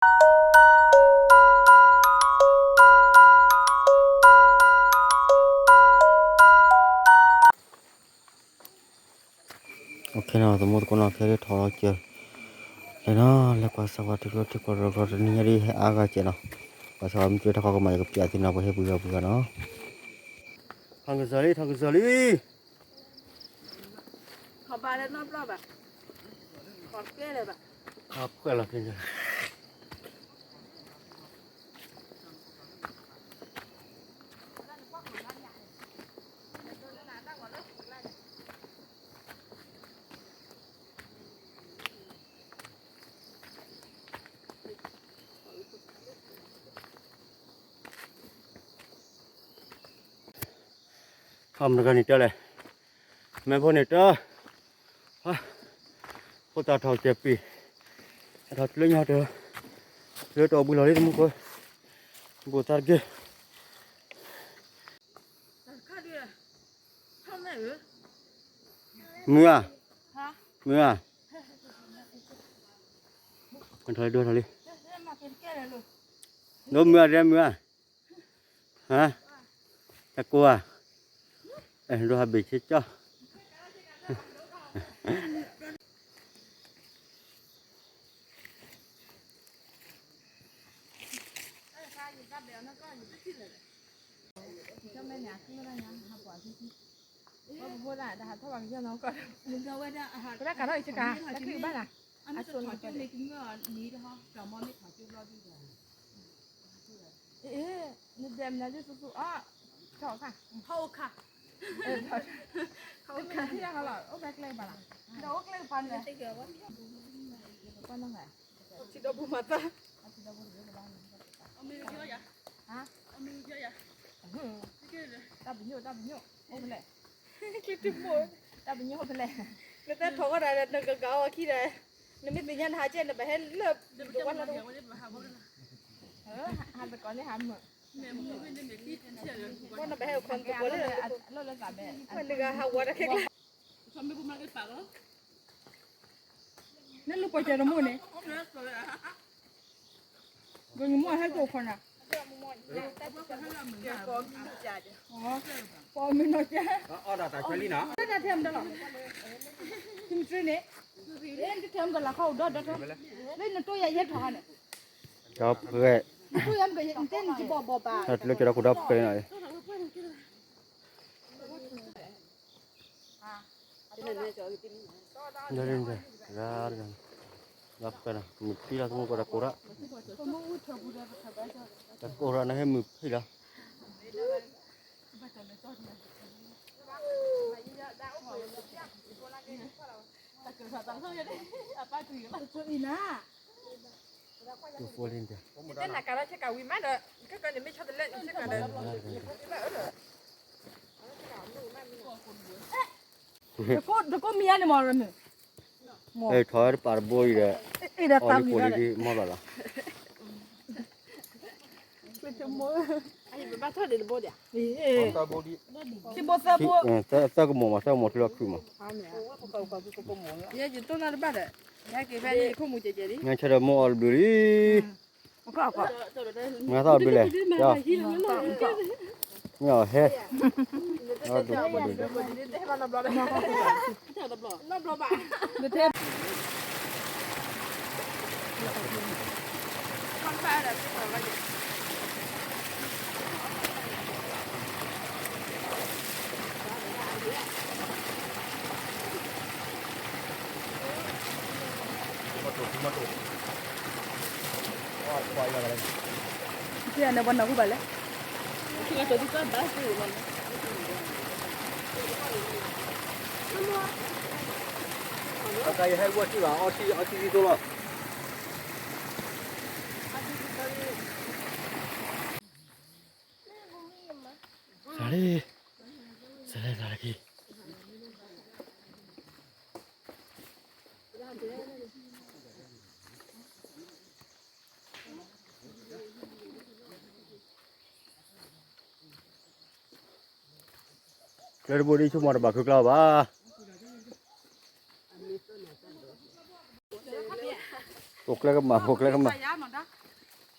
အိၣ်ခ့နီၤ သမူသကိးနီၤ ခဲဒ်ထီၣ်လီၤစၢၤ လဲၤနီၤ လဲၤကွၢ်စၢၤပှၤထံကျိထံကွၢ်တရီတရီ တနံၤညါဒ်ဟဲအါဂၤစဲးနီၤ ကွၢ်စၢၤပှၤမ့ၢ်ကၠွဲထီၣ်ခီကမၤယကပျးသ့နီၤ ပှၤဟဲပှ့ၤဂၤပှ့ၤဂၤနီၤ ထီၣ်ကစၢၤလံ ထီၣ်ကစၢၤလံ ထီၣ်ဘၣ်လၢနီတဘျီဘၣ် ထီၣ်ကဲလၢၤဘၣ် ထီၣ်ကွဲးလီၤက့ၤ ထီၣ်မတၤဂၤန့ၣ်တၢ်လဲၣ် မဲဖိန့ၣ်တၢ် ဖိသၣ်ထီၣ်ကဲပံၤ ထီၣ်ကျၢညါတၢ် လၢတၢ်အိၣ်ဘှံးလီၤလံ သမူခိၣ် ဘိၣ်သးတက့ၢ် မုၢ်ဧါ မုၢ်ဧါ ထီၣ်လံ ဒိထီၣ်လံ ဒိမုၢ်ဧါ ဒဲမုၢ်ဧါ ဟါ တၢ်ကိးဧါ အဲၣ်ဒိးဟးဘ့ၣ်ဆ့ကၠီ နဒဲမနုၤဒ်သူသူအီၤ ထီၣ်ခါ ထီၣ်ခါ ထီၣ်ခါ ထီၣ်ခါ ထီၣ်ခါလီၤ အိၣ်ဖဲကျဲကပၤလီၤ ဒီးအိၣ်ကျဲကပၤန့ၣ် ထံဒီဘူမၤသၣ် ထံဒီဘူတဘၣ် တၢ်ပညိၣ် တၢ်ပညိၣ် အိၣ်ဖဲလဲၣ် တၢ်ပညိၣ်အိၣ်ဖဲလဲၣ် နတဲထီၣ်ဝဲဒၣ် နကကၤအီၤခံဒီး နမ့ၢ်သ့ၣ်ညါနဟးကဲ နဘၣ်ဟဲလၢ ဟးသကိးန့ၣ်ဟးမုာ် နဘၣ်ဟဲအိၣ်ခိးနသကိးလၢ လၢလၢသးဘဲ နဂၤဟးဝးတၢ်ခဲကျါ နလူၤပှၤစၢၤတမိၣ်န့ၣ် ကညီမိၢ်ဟဲကအိၣ်ခိးနၤ ပှၤမုၢ်နီၢ်ကၠါ တၢ်ထဲမတလီၤ ထံမတြ့န့ၣ် နတထဲမတလီၤခီအိၣ်ဒီဒီထီ လၢနတိၢ်ယၤယဲထီၣ်ဟါန့ၣ် ဒီဖှဲး နတိၢ်ယၤမ့ၢ်ကယဲ နတဲနကဘီၣ်ဘီၣ်ဘၣ် တၢ်တလၢကဒီခိၣ်ဒီဖှဲးနီၤ ဒီဖှဲးနီၤ ဒီဖှဲးနီၤ မုၢ်ဖံးလီၤသမူကီၢ်တကိးရၣ် တကိးရၣ်နဟဲမုၢ်ဖံးလီၤ တကိးရၣ် တကိးမံၤယါန့ၣ်မ့ၢ်ရမုၢ် ထီၣ်ဝဲတပာ်တဘိအံၤဒီး အီၣ်လံကိၣ်လံဒ်မီၢ်ဘၣ်လီၤ ဘၣ်ထီၣ်ဒံးတဘိဒီး ခံဘိသၢဘိ သၢကမိၣ်မး သၢကမိၣ်ထံလီၤခုၣ်မး ယဲယတိၢ်နီၣ်တဘၣ်ဒီး ယဟဲက့ၤဖဲန့ၣ် ယခိၣ်မူၤကဲကဲလံ မ့ၢ်ဆၢဒီးမိၢ်အီၣ်တဘျုးလံ မ့ၢ်သၣ်အီၣ်တဘျုးလဲၣ် မ့ၢ်အီၣ်ဟဲ အီၣ်တဘျုး မ့ၢ်ပှၤနီၢ်ဟူဘၣ်လဲၣ် တၢ်ကယဟဲဝဲထံဘၣ် အီထံအီထံသံသိလီၤ စးလံ စးလံ စးလံ ကျဲတဘိဒ်ဆိကမိၣ်တဘၣ်ခုကျါဘၣ် ပိာ်ကျဲကမၣ် ပိာ်ကျဲကမၣ်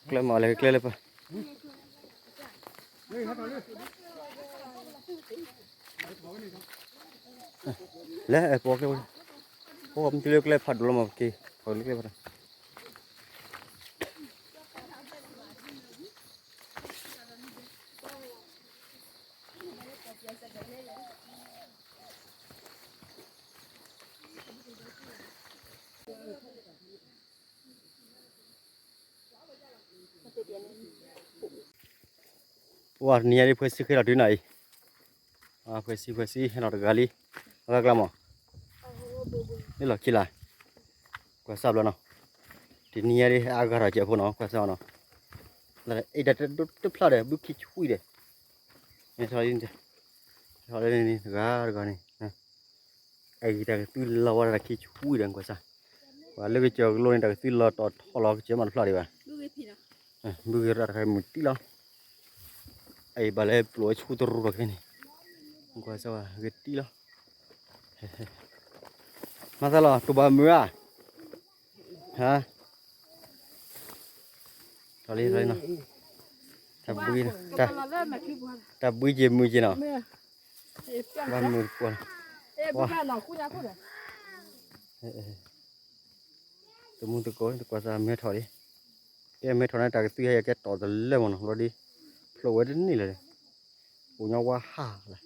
ကျဲမၤလဲၤကျဲလၢပှၤ လဲၤ အဲ ပှၤကျဲဝဲ ပှၤမ့ၢ်တုၤလၢကျဲဖးဒိၣ်လီၤမး ပက့ၤ ပှၤလၢကျဲဖးဒိၣ် ပှၤတနံၤညါဒ် ဖှဲဆံဃ့လီၤတုၤနၤအံၤ, ဖှဲဆံ ဖှဲဆံ ဟဲလီၤတဂၤလံ, အဂၤကျါမး, လၢလီၤခံလါ, ကွၢ်စၢ်ဘျီနီၤ, တနံၤညါဒ် ဟဲအါဂၤထီၣ်ကဲးဖိနီၤ ကွၢ်စၢ်နီၤ, အ့ၣ် တၢ်တဖျၢၣ်ဒီး ဘုခံဆူၣ်ဒီး, ထီၣ်လံ, ထီၣ်လံန့ၣ် တဂၤတဂၤန့ၣ် အံၤတၢ်ကသုလီၤဝဲဒၣ်ခံဆူၣ်ဒီး ကွၢ်စၢ်, ပှၤလၢကစၢၢ်ကလိန့ၣ် တၢ်ကသုလီၤတီၤထီလီၤကစၢၢ်မးတဖျၢၣ်ဒံးဘၣ်, ဘုဂ့ၤရၣ်တခါမုၢ်တံၢ်လီၤ, အံၤဘၣ်လၢပျိၢ်ဝဲဆူတရူးလီၤခဲန့ၣ်, ကွၢ်စၢ်ဝဲဂ့ၤတံၢ်လီၤ, မၤသးလီၤ တိၢ်ဘၣ်မုာ်ဧါ, ဟါ ထီၣ်လံ ထီၣ်လံနီၤ, တၢ်ဘှံး, တၢ်ဘှံးက့ၤမုာ်က့ၤနီၤ, ဘၣ်မုာ်တပှၢ်, သမူသကိး တကွၢ်စၢ်မ့ၢ်ထီၣ်လံ, တဲမ့ၢ်ထီၣ်န့ၣ် တၢ်ကသုဟဲယကဲတီၤတလၢမးနီၤ, ဘျီဒ် ဖျိးဝဲတန့ၢ်လၢၤ, ပူၤညီဝါဟးလၢ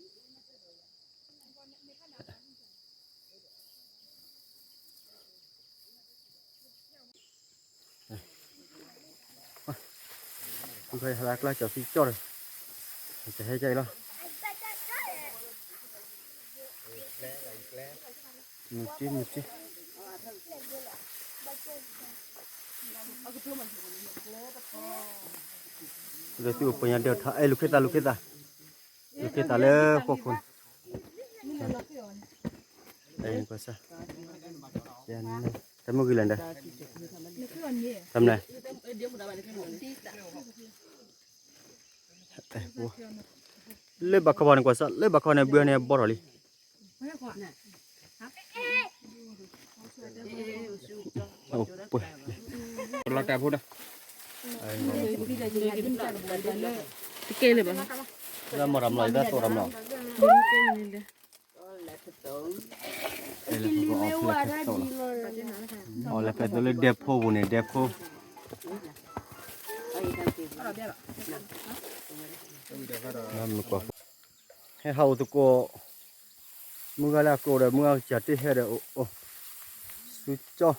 ဖုခီယဟဲလၢကျါကၠီၤသံကၠီၣ်ဒီး, ကဟဲကၠီၣ်အံၤလီၤ, မုၢ်က့ မုၢ်က့, ဒီးသုအိၣ်ပှဲၤညါဒဲးထီၣ် အဲ လူၤခ့သး လူၤခ့သး, လူၤခ့သးလၢဃိာ်ခိၣ်န့ၣ်, အဲ ကွၢ်စၢ်, တၢ်မုၢ်ဂံၢ်လၢ်ဒၣ်, တၢ်မနုၤလဲၣ်, လၢဘၣ်ခီဘၣ်န့ၣ် ကွၢ်စၢ် လၢဘၣ်ခီန့ၣ် ဘုန့ၣ်ဘီထီၣ်လံ, ပလီၤတၢ်ဖိဒီး, တကဲလၢၤဘၣ်, လၢမီၢ်တၢ်မလီၤ ယတၢ်သိၣ်တၢ်မလီၤ, အီၤလဲၤဖဲသိလၢဒဲဖိပူၤန့ၣ် ဒဲဖိ, ဟဲဟးအိၣ်သကိး, မုၢ်ဂၤလၢအကျိဒီး မုၢ်ဂၤကစၢ်တ့ၢ်ဟဲဒီးအိၣ်, ဆူကၠီ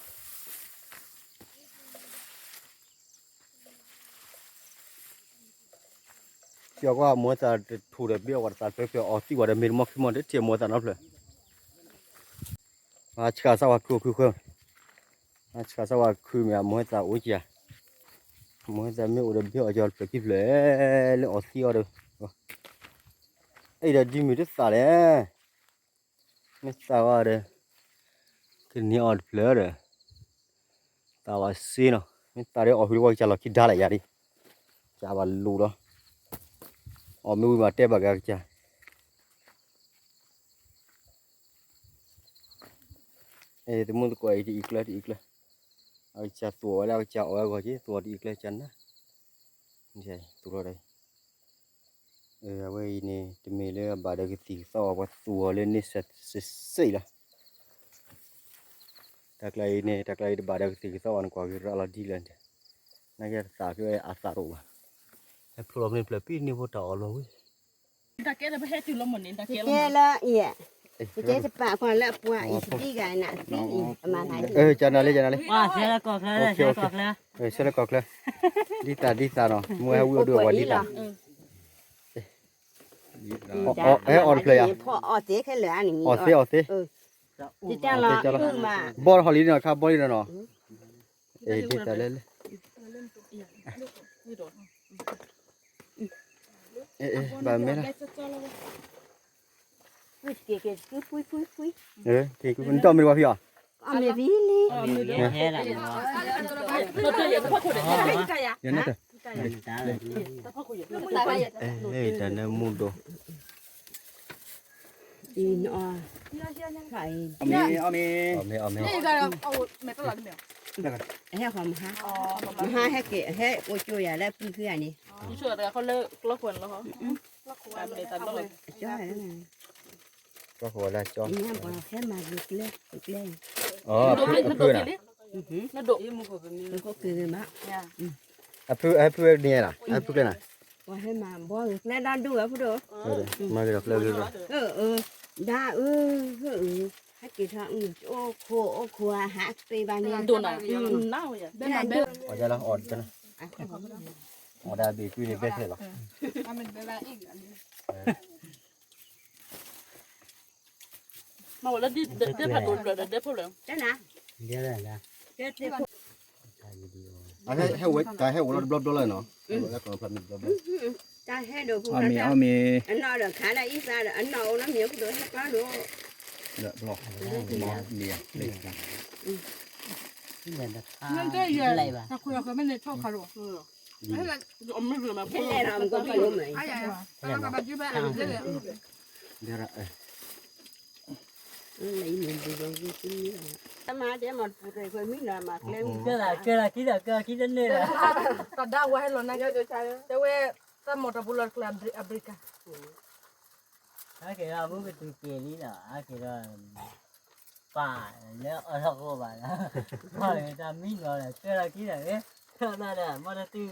ပျီကွၢ်မိၢ်သးတထူၣ်ဒီး ဘ့ၣ်အီၣ်ဝဲတသးတဖျၢၣ်ဖျၢၣ် အီၣ်သံဝဲဒီး မ့ၢ်တမီၢ်ခံမီၢ် တထံၣ်မိၢ်သးနီတဖျၢၣ်, ဆှးစၢ်ဝဲခုခုဃၢ, ဆှးစၢ်ဝဲခုမ့ၢ်အမိၢ်သးအိၣ်ကၢ, အမိၢ်သးမ့ၢ်အိၣ်ဒီး ဘ့ၣ်အီၣ်ကၠီတဖျၢၣ်ခံဖျၢၣ် လၢအီၣ်သံအီၤဒီး, အဲၣ်ဒိးဒ်မုၢ်တသးလဲၣ် မ့ၢ်သးဝဲဒီး ကန့ၢ်အီၤတဖျၢၣ်ဒီး သးဝဲစ့နီၤ မ့ၢ်သးဒီးအီၣ်ဟုၣ်လၢဝဲကစၢ် လီၢ်ခံဒါလၢယၤဒံး ကဘၣ်လူၤလီၤ အီၣ်မ့ၢ်ဝံၤမးတဲဘၣ်က့ၤအကစၢ် သမူသကိးအံၤ တအံၤကျၢၤ တအံၤကျၢၤ အကစၢ်သူၣ်အီၣ်ဝဲလၢအကစၢ်အီၣ်ဝဲအဂီၢ်က့ သူၣ်အီၣ်တအံၤကျၢၤကနၣ် သူၣ်ထီၣ်ဒီး အဝဲအံၤန့ၣ် တမ့ၢ်လၢအဘၣ်ဒီးကသံၣ်ကသီဘၣ် ပှၤသူၣ်အီၤလၢန့ဆၢၣ်စ့ၢ်လီၤ တၢ်ကျါအံၤန့ၣ် တၢ်ကျါအံၤတဘၣ်ဒီးကသံၣ်ကသီဘၣ် နကွၢ်က့ၤရၤလီၤဒ်လဲၣ်န့ၣ် နာ်က့တသးက့အသးတအိၣ်ဘၣ် ဟဲဖျိလီၤမ့ၢ်ဖျၢၣ်ပံၤန့ၢ်ဖိတၢ်အီၣ်လီၤဝံၤ တကဲလၢပဟဲတုၤလီၤမ့ၢ်န့ၣ် တကဲလၢ ယကဲတပာ်ကွၢ်လၢအပှၤအံၤသံဂၤန့ၣ် သံအံၤ အမၤလၢ ကနၤလံ ကနၤလံ ဆဲလၢကီၢ်ချၢ ဆဲလၢကီၢ်ချၢ ဒ်သးဒ်သးနီၤ မ့ၢ်ဟဲဝံၤအိၣ်ဒုးအဝဲဒ်သး ဟဲအီၣ်တဖျၢၣ်ယၤ အီၣ်သ့ အီၣ်သ့ ဘီၣ်ဟီၣ်လံနီၤ ခါဘီလံနီၤနီၤ ဒ်သးလၢ ဘၣ်မ့ၢ်လၢ နတီၢ်မ့ၢ်ဝဲဖံးအီၤ အမ့ၢ်ဖံးလံ ယနတၢ် တၢ်နၢမူဒိၣ် အီၣ်မ့ၢ် အီၣ်မ့ၢ် အီၣ်မ့ၢ် အဟဲဃီမဟါ, မဟါဟဲက့ၤ ဟဲအိၣ်ကၠိယၤလၢပုၢ်ခံဂၤန့ၣ်, ကၠီလၢကၠီ, ဟဲမၤဘျုးကျဲ, ကျဲ, အဖုနၤ, က့ၤမး, အဖု အဖုန့ၣ်လီၤ, အဖုကျဲနၤ, ပှၤဟဲမၤဘီကျဲဒၣ်ဒိၣ်ဝဲဖုဒိၣ်, မၤက့ၤဒီးကျဲဒိၣ်, ဒၣ်အၢ, ဟဲက့ၤထီၣ်အိၣ်ခိၣ်အိၣ်ခိၣ်အဟးသ့ဘၣ်န့ၣ်, ဒိၣ်နၤ, အီၣ်ဒၣ်ဘ့ၣ်ကွံန့ၣ်ဘဲထဲလီၤ, မ့ၢ်ဝဲလၢဒ်ဖးဒိၣ်ဘျၢဒီးဒဲဖိလၢ, တနၤ, ဟဲဝဲတၢ်ဟဲဝဲလီၤတဘျီဘျီလၢနီၤ, တၢ်ဟဲဒိၣ်ဖိအီၣ်မ့ၤ, အနီၢ်ဒီးခးလၢအံသးဒီး အနီၢ်အိၣ်လၢမ့ၢ်ဖိဒိၣ်ဟဲကျီဒိၣ်, ဘျီ, နတယဲၢ်, နခွဲးဃီမ့ၢ်န့ၣ်ထီၣ်ခါဒိၣ်, ဟဲလဲၣ်ဒီးမကီၢ်ဖးဒိၣ်မ့ၢ်, တၢ်မၤဒဲးမၤတပူၤတခွဲးမံနီၤမၤကျဲဝံၤ, ကဲလၢခံဒီးကဲလၢခံတန့ၢ်လၢ, တၢ်ဒၣ်ဝဲဟဲလီၤနာ်က့, တဲဝဲ, တၢ်မၤတပူၤလီၤတကျဲအဘြံးကၤ, အက့ၤဒီးမုၢ်ကတုၤက့ၤလံဒီး အက့ၤဒီး, ပာ်လၢအီၣ်လီၢ်ကိၣ်ဘၣ်လီၤ, ပာ်လၢတၢ်မံနီၤဒီး ကဲလၢခံဒီး, တၢ်ဒီး မ့ၢ်တတုၤ,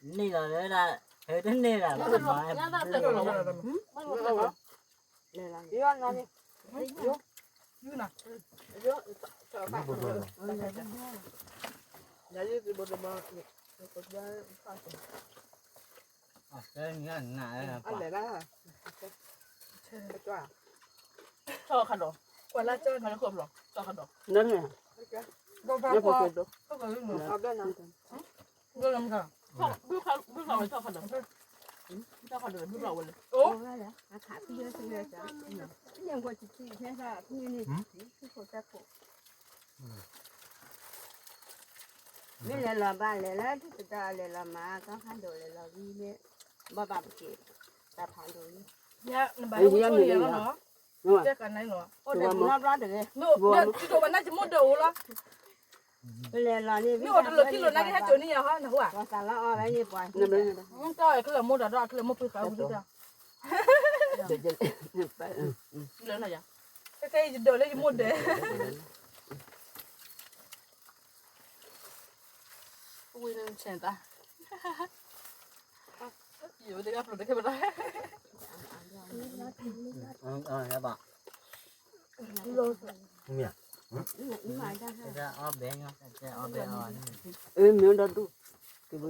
န့ၢ်လီၤလၢဒၣ်, ဟဲတန့ၢ်လၢၤဘၣ်, ထီၣ်ခါဒီး, ခါလၢခိၣ်ဘျီ, ထီၣ်ခါဒီး, ဘျီလီၤမ့ၢ်ခါ, ဘျီလီၤဝဲထီၣ်ခါဒီး, ထီၣ်ခါဒီးဘျီလီၤဝဲလၢ, အိၣ်, မ့ၢ်လဲၤလီၤဘၣ်လဲၤလၢထံၣ်ကတၢၢ်လဲၤလီၤမး ကီၢ်ခါဒိၣ်လဲၤလီၤဝံၤလၢ, ဘၣ်ဘၣ်ပက့ၤ, တၢ်ဖးဒိၣ်လံ, နဘၣ်အိၣ်ဆိန့ၣ်လီၤနီၤ, တဲကနၤလီၤ, အိၣ်ဒီးပူၤနီတဘျီတဂ့ၤ, နတံၤဒိၣ်ဘၣ်နကမ့ၢ်ဒၢးအိၣ်လီၤ, ပလဲၤလီၤန့ၣ် မ့ၢ်အိၣ်တလီၢ်ခံလီၢ်နာ်က့ဟဲစိာ်န့ၢ်ယၤဟီ နဟူဧါ, ပှၤသးလီအီၤဝဲန့ၣ်ပှၤ, ကီၢ်အဲၣ်ကလၢာ်မိၢ်ဒီးဒီးအကလၢာ်မိၢ်ပှ့ၤဃာ်ဝံၤဒၣ်, လၢနယၤ, ခဲခဲအံၤယဒၢးလၢယမိၢ်ဒၢး, ဝံၤနဆဲးသး, ယိၤတဂၤပျိးတခဲပလီၤ, မ့ၢ်, မ့ၢ်ဒီဒူၣ်, အၢမ့ၢ်ဒီဒူၣ်, ကဘုး, အီၣ်မ့ၢ်, ကျမယၤ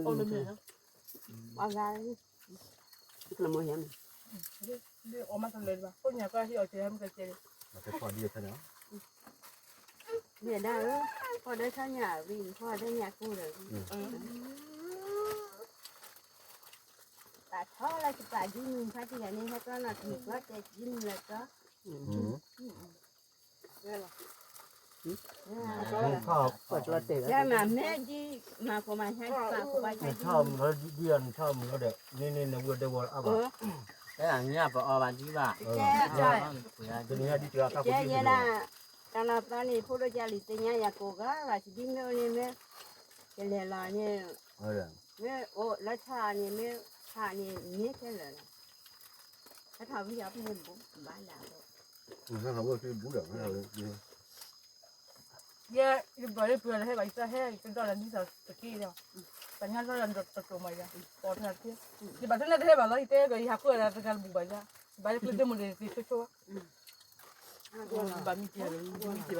မ့ၢ်, အီၣ်မ့ၢ်တလၢာ်ဘၣ် ခိၣ်ညါကဟ့ၣ်အီၤကဲဟဲမုၢ်ကဲကဲ, မ့ၢ်ဒၣ်ဧၢ, ဖီၣ်ဒၢဆါညါဝံၤ ဖီၣ်ဒၢညါကိၢ်ဒီးဝံၤ, ပာ်ထီၣ်လၢကပာ်ဒ်မုၢ်ဖါတံၢ်ဂၤန့ၣ် ဟဲကျီနီၢ်တံၢ်ကျီတဲဒ်မုၢ်လၢကျီ, မ့ၢ်ဒ်မၤကိးမၤဆါဒ်ပာ်ကိးပာ်ဆါဒ်, နထီၣ်မုၢ်လီၤဒ်အီၤ နထီၣ်မုၢ်လီၤဒီး န့ၣ်န့ၣ် နဝံၤဒဲဝီၤလၢအဘၣ်, အဲၣ်ညါပအီၣ်ဘၣ်ဒ်ဘၣ်, ကဲယဲဒၣ်, တၢ်နီၤသီန့ၣ် ဖိဒိၣ်ကၢ်လံၤသ့ၣ်ညါယၤကိးဂၤဘၣ် စဒ်မ့ၢ်အိၣ်န့ၣ်မ့ၢ်, ကလဲၤလီၤန့ၣ်, မ့ၢ်အိၣ်လၢထါန့ၣ်မ့ၢ်, ထါန့ၣ်မ့ၢ်ခဲလၢာ်လီၤ, ဟဲထီၣ်ဝံၤအီၤဖဲန့ၣ်ဘၣ်ဒၣ်, ယဲ, ယဘျီယပှဲၤလၢဟဲဘၣ် ယတၢ်ဟဲ ယကဒီးလၢဒ်သိးတက့ၢ်ဒီး, ပှၤညါထီၣ်လၢတတိၤမးယၤ, ပှၤတနာ်တက့ၢ်, ယဘၣ်တန့ၢ်တဟဲဘၣ်လီၤ ယတဲဒီးယဟးဃုအီၤဒီးတဂၤတဘူၣ်ဘၣ်ယၤ, ယဘၣ်ယကျဲသ့ၣ်မူၤဒဲးသ့ၣ်ဆိဆိ, ဘၣ်မံၤတံၤ, မံၤတံၤဘၣ်လ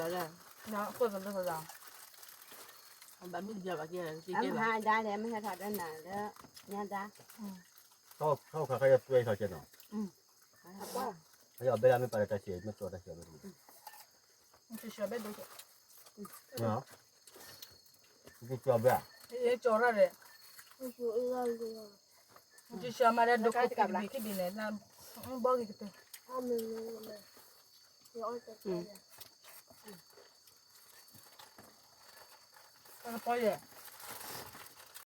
ၢ, အဃိသတးလၢသး, ဘၣ်မံၤတံၤဘၣ်က့ၤ, အမဟါဒါလဲၣ် မဟဲထီၣ်ဒီးနၤလၢ, ညါဒါ, ထီၣ်ခါခါယတွဲထီၣ်ကဲနီၤ, ခါယဘဲလၢမ့ၢ်ပာ်လၢတၢ်ဆံး မ့ၢ်ကၠီတၢ်ဆံးဘဲ, ကၠီဘဲ, ကၠီရၣ်ဒီး, ကၠီမၤဒီးဒိခိၣ်ခံဘံၣ်ခံဘံၣ်န့ၣ်, ဘီဂ့ၤကတၢၢ်, ပီယဲၢ်